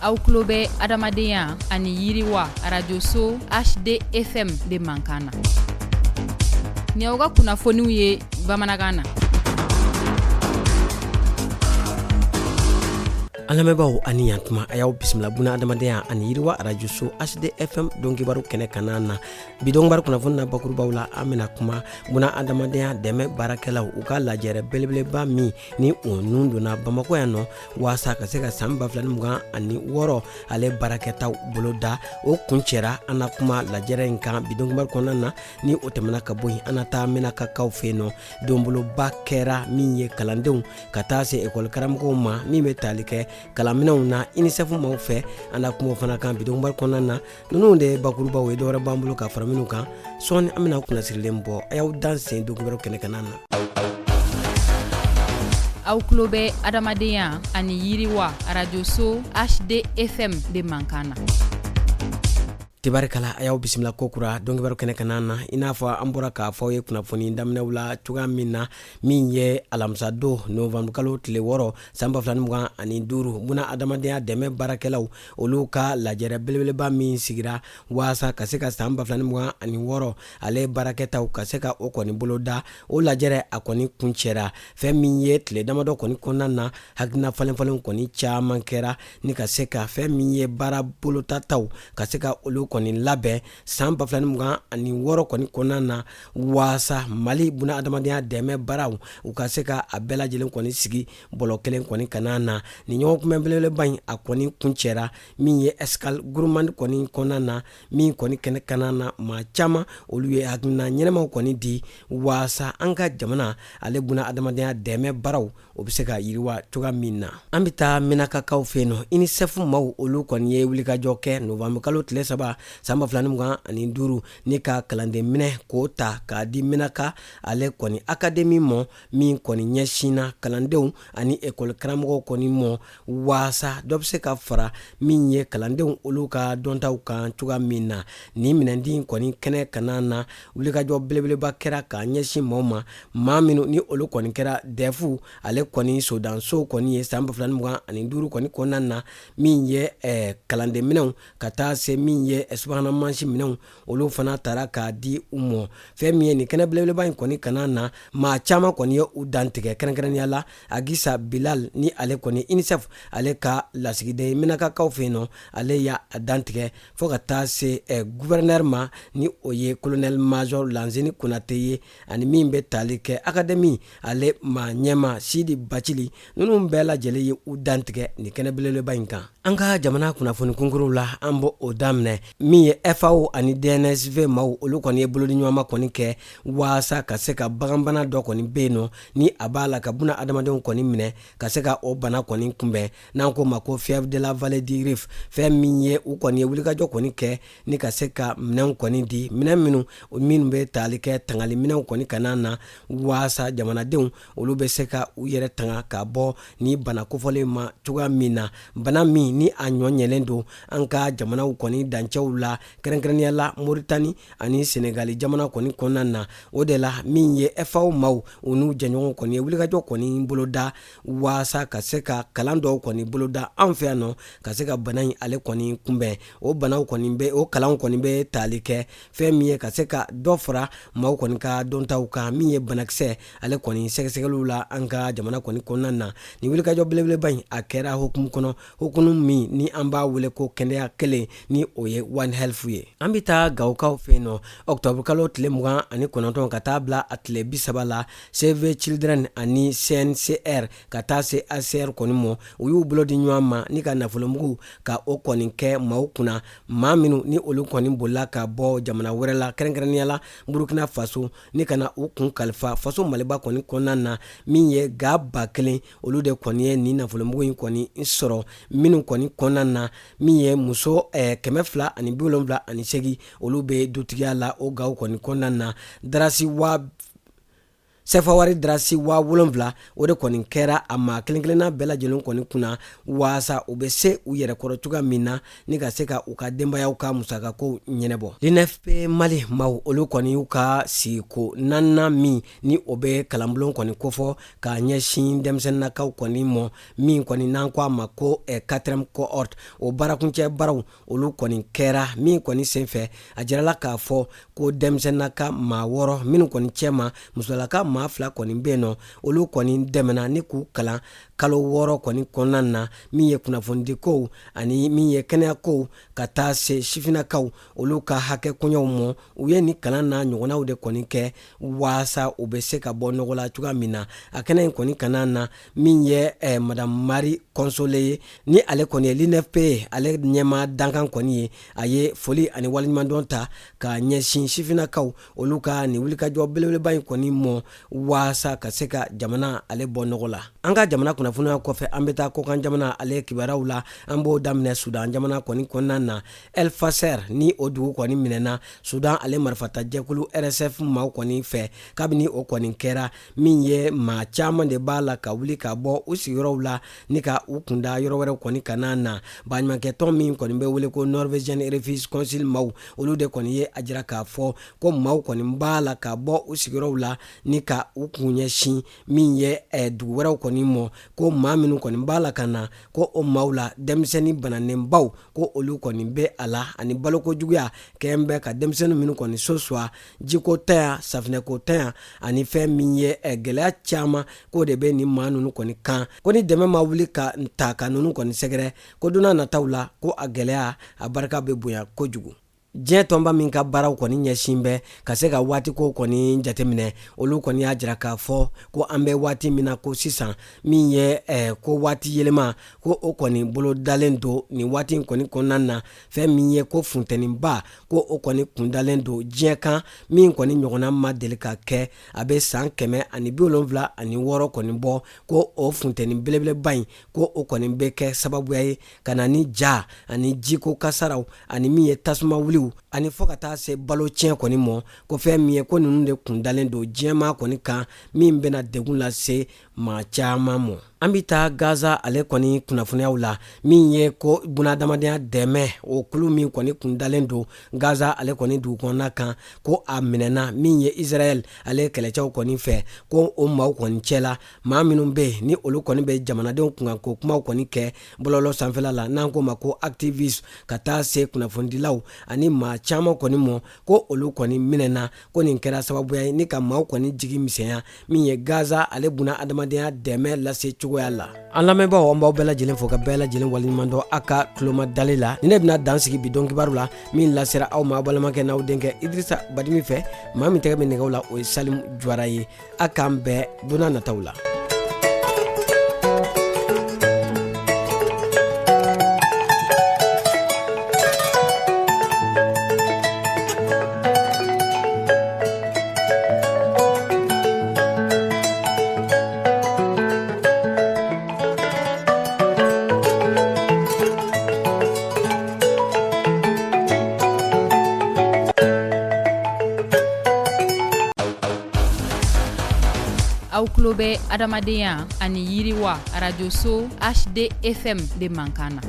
Aw tulo bɛ adamadenya ani yiriwa arajoso HDFM de mankan na. Nin y'aw ka kunnafoniw ye bamanankan na. An lamɛnbaaw a ni yantuma, a y'aw bisimila buna adamadenya ani yiriwa arajoso HDFM donkibaru kɛnɛ kanna na. Bi donkibaru kunnafoni na bakurubaw la, an bɛna kuma buna adamadenya dɛmɛ baarakɛlaw u ka lajɛrɛ belebeleba min ni o nun donna Bamakɔ yan nɔ waasa ka se ka san 2026 ale baarakɛtaw boloda, o kuncɛra. An na kuma lajɛrɛ in kan bi donkibaru kɔnɔna na. Ni o tɛmɛna ka bɔ yen, an na taa Menakakaw fɛ yen nɔ. Donboloba kɛra min ye kalandenw ka taa se ekɔli karamɔgɔw ma, min bɛ tali kɛ kalanminɛnw na UNICEF maaw fɛ. An na kuma o fana kan bi donkibaru kɔnɔna na. Ninnu de ye bakurubaw ye, dɔwɛrɛ b'an bolo ka fara minnu kan sɔɔni an bɛna kunnasirilen bɔ. A y'aw dan sen donkibaru kɛnɛ kanna na. Aw tulo bɛ adamadenya ani yiriwa arajoso HDFM de mankan na. Tibarikala, a y'aw bisimila ko kura donkibaru kɛnɛ kanna na. I n'a fɔ an bɔra k'a fɔ aw ye kunnafoni daminɛw la cogoya min na, min ye alamisa don nowanburukalo tile 6 san 2025, buna adamadenya dɛmɛ baarakɛlaw olu ka lajɛrɛ belebeleba min sigira waasa ka se ka san 2026 ale baarakɛtaw ka se ka o kɔni boloda, o lajɛrɛ a kɔni kuncɛra. Fɛn min ye tile damadɔ kɔni kɔnɔna na, hakilina falenfalenw kɔni caman kɛra ni ka se ka fɛn min ye baara bolotataw ka se ka olu kɔni labɛn san 2026 kɔni kɔnɔna na, waasa Mali buna adamadenya dɛmɛ baaraw u ka se ka a bɛɛ lajɛlen kɔni sigi bɔlɔ kelen kɔni kana na. Nin ɲɔgɔnkunbɛn belebeleba in a kɔni kuncɛra min ye Escale Gourmande kɔni kɔnɔna na, min kɔni kɛnɛ kana na maa caman olu ye hakilina ɲɛnamaw kɔni di waasa an ka jamana ale buna adamadenya dɛmɛ baaraw o bɛ se ka yiriwa cogoya min na. An bɛ taa Menakakaw fɛ yen nɔ. UNICEF maaw olu kɔni ye wulikajɔ kɛ nowanburukalo tile 3 san 2025 ni ka kalanden minɛ k'o ta k'a di Menaka ale kɔni akademi mɔ, min kɔni ɲɛsinna kalandenw ani ekɔli karamɔgɔw kɔni mɔ, waasa dɔ bɛ se ka fara min ye kalandenw olu ka dɔntaw kan cogoya min na. Nin minɛndi kɔni kɛnɛ kana na, wulikajɔ belebeleba kɛra k'a ɲɛsin maaw ma, maa minnu ni olu kɔni kɛra DEF ale kɔni sodanso kɔni ye san 2025 kɔni kɔnɔna na, min ye kalanden minɛnw ka taa se min ye subahana mansin minɛnw olu fana tara k'a di u mɔ. Fɛn min ye nin kɛnɛ belebeleba in kɔni kana na, maa caman kɔni ye u dantigɛ, kɛrɛnkɛrɛnnenya la Agisa Bilal ni ale kɔni UNICEF ale ka lasigiden Menakakaw fɛ yen nɔ, ale y'a dantigɛ fo ka taa se gouverneur ma, ni o ye colonel major Lanzeni Konate ye, ani min bɛ tali kɛ akademi ale maa ɲɛma Sidi Bacili. Ninnu bɛɛ lajɛlen ye u dantigɛ nin kɛnɛ belebeleba in kan. An ka jamana kunnafoni kunkuruw la, an b'o o daminɛ min ye FAO ani DNSV maaw olu kɔni ye bolodiɲɔgɔnma kɔni kɛ waasa ka se ka baganbana dɔ kɔni bɛ yen nɔ ni a b'a la ka buna adamadenw kɔni minɛ, ka se ka o bana kɔni kunbɛn n'an k'o ma ko fièvre de la vallée du Rift. Fɛn min ye u kɔni ye wulikajɔ kɔni kɛ ni ka se ka minɛnw kɔni di, minɛn minnu bɛ tali kɛ tangali minɛnw kɔni kana na, waasa jamanadenw olu bɛ se ka u yɛrɛ tanga ka bɔ ni bana kofɔlen ma cogoya min na, bana min ni a ɲɔ ɲɛlen don an ka jamanaw kɔni dancɛw la, kɛrɛnkɛrɛnnenya la Moritani ani Senegali jamana kɔni kɔnɔna na. O de la min ye FAO maaw u n'u jɛɲɔgɔn kɔni ye wulikajɔ kɔni boloda waasa ka se ka kalan dɔw kɔni boloda an fɛ yan nɔ ka se ka bana in ale kɔni kunbɛn. O banaw kɔni bɛ, o kalanw kɔni bɛ tali kɛ fɛn min ye ka se ka dɔ fara maaw kɔni ka dɔntaw kan, min ye banakisɛ ale kɔni sɛgɛsɛgɛliw la an ka jamana kɔni kɔnɔna na. Nin wulikajɔ belebeleba in a kɛra hukumu kɔnɔ, hukumu min ni an b'a wele ko kɛnɛya kelen, ni o ye One Health ye. An bɛ taa Gawokaw fɛ yen nɔ. Ɔkutɔburu kalo tile 29 ka taa bila a tile 30 la, Save Children ani CNCR ka taa se ACR kɔni mɔ, u y'u bolo di ɲɔgɔn ma ni ka nafolomugu ka o kɔni kɛ maaw kunna, maa minnu ni olu kɔni bolila ka bɔ jamana wɛrɛ la, kɛrɛnkɛrɛnnenya la Burukina Faso, ni ka na u kun kalifa faso Maliba kɔni kɔnɔna na. Min ye ga 1000, olu de kɔni ye nin nafolomugu in kɔni sɔrɔ, minnu kɔni kɔnɔna na min ye muso 278 olu bɛ dutigiya la o gaw kɔni kɔnɔna na. Darasi Sɛfawari darasi 7000, o de kɔni kɛra a maa kelen kelenna bɛɛ lajɛlen kɔni kunna, waasa u bɛ se u yɛrɛ kɔrɔ cogoya min na ni ka se ka u ka denbayaw ka musakakow ɲɛnabɔ. L'INFP Mali maaw, olu kɔni y'u ka sigiko naaninan min ni o bɛ kalanbulon kɔni kofɔ ka ɲɛsin denmisɛnninnakaw kɔni mɔ, min kɔni n'an ko a ma ko quatrième cohorte, o baarakuncɛ baaraw olu kɔni kɛra. Min kɔni senfɛ, a jirala k'a fɔ ko denmisɛnninnaka maa 6 minnu kɔni cɛma musolaka maa 2 kɔni bɛ yen nɔ, olu kɔni dɛmɛna ni k'u kalan kalo 6 kɔni kɔnɔna na, min ye kunnafonidikow ani min ye kɛnɛyakow ka taa se sifinnakaw olu ka hakɛ koɲɛw mɔ. U ye nin kalan n'a ɲɔgɔnnaw de kɔni kɛ waasa u bɛ se ka bɔ nɔgɔ la cogoya min na. A kɛnɛ in kɔni kana na, min ye madame Marie Consolé ye, ni ale kɔni ye l'INFP ye, ale ɲɛmaa dankan kɔni ye, a ye foli ani waleɲumandɔn ta ka ɲɛsin sifinnakaw olu ka nin wulikajɔ belebeleba in kɔni mɔ waasa ka se ka jamana ale bɔ nɔgɔ la. An ka jamana kunnafoniya kɔfɛ, an bɛ taa kɔkan jamana ale kibaruyaw la. An b'o daminɛ Sudan jamana kɔni kɔnɔna na. El Fasher ni o dugu kɔni minɛna Sudan ale marifatajɛkulu RSF maaw kɔni fɛ. Kabini o kɔni kɛra, min ye maa caman de b'a la ka wuli ka bɔ u sigiyɔrɔw la ni ka u kunda yɔrɔ wɛrɛw kɔni kana na. Baɲumankɛtɔn min kɔni bɛ wele ko Norwegian Refugee Council maaw, olu de kɔni ye a jira k'a fɔ ko maaw kɔni b'a la ka bɔ u sigiyɔrɔw la ni ka u kun ɲɛsin min ye dugu wɛrɛw kɔni mɔ, ko maa minnu kɔni b'a la ka na, ko o maaw la denmisɛnnin bananenbaw, ko olu kɔni bɛ a la, ani baloko juguya kɛn bɛ ka denmisɛnnin minnu kɔni sosuwa, jiko tanya, safinɛko tanya, ani fɛn min ye gɛlɛya caman, k'o de bɛ nin maa ninnu kɔni kan, ko ni dɛmɛ ma wuli ka ta ka ninnu kɔni sɛgɛrɛ, ko don nataw la ko a gɛlɛya a barika bɛ bonya kojugu. Diɲɛ tɔnba min ka baaraw kɔni ɲɛsin bɛ ka se ka waatiko kɔni jateminɛ, olu kɔni y'a jira k'a fɔ ko an bɛ waati min na ko sisan, min ye ko waati yɛlɛma, ko o kɔni bolo dalen don nin waati in kɔni kɔnɔna na. Fɛn min ye ko funteniba, ko o kɔni kundalen don diɲɛ kan, min kɔni ɲɔgɔnna ma deli ka kɛ a bɛ san 176 kɔni bɔ, ko o funteni belebeleba in, ko o kɔni bɛ kɛ sababuya ye ka na ni ja ani jiko kasaraw ani min ye tasuma wuliw ani fo ka taa se balo tiɲɛ kɔni mɔ, ko fɛn min ye ko ninnu de kundalen don diɲɛmaa kɔni kan, min bɛna degun lase maa caman mɔ. An bɛ taa Gaza ale kɔni kunnafoniyaw la. Min ye ko bunadamadenya dɛmɛ o kulu min kɔni kundalen don Gaza ale kɔni dugu kɔnɔna kan, ko a minɛna min ye Israël ale kɛlɛcɛw kɔni fɛ, ko o maaw kɔni cɛla maa minnu bɛ yen ni olu kɔni bɛ jamanadenw kunkanko kumaw kɔni kɛ bɔlɔlɔ sanfɛla la, n'an k'o ma ko activiste, ka taa se kunnafonidilaw ani maa caman kɔni mɔ, ko olu kɔni minɛna, ko nin kɛra sababuya ye ni ka maaw kɔni jigi misɛnya min ye Gaza ale buna adamadenya dɛmɛ lase cogoya la. An lamɛnbaaw, an b'aw bɛɛ lajɛlen fo ka bɛɛ lajɛlen waleɲuman dɔn aw ka tulomadali la. Ni ne bɛna dan sigi bi don kibaru la min lasera aw ma, aw balimakɛ n'aw denkɛ Idirisa Badimi fɛ. Maa min tɛgɛ bɛ nɛgɛw la, o ye Salimu Juwara ye. A k'an bɛn don nataw la. Aw tulo bɛ adamadenya ani yiriwa arajoso HDFM de mankan na.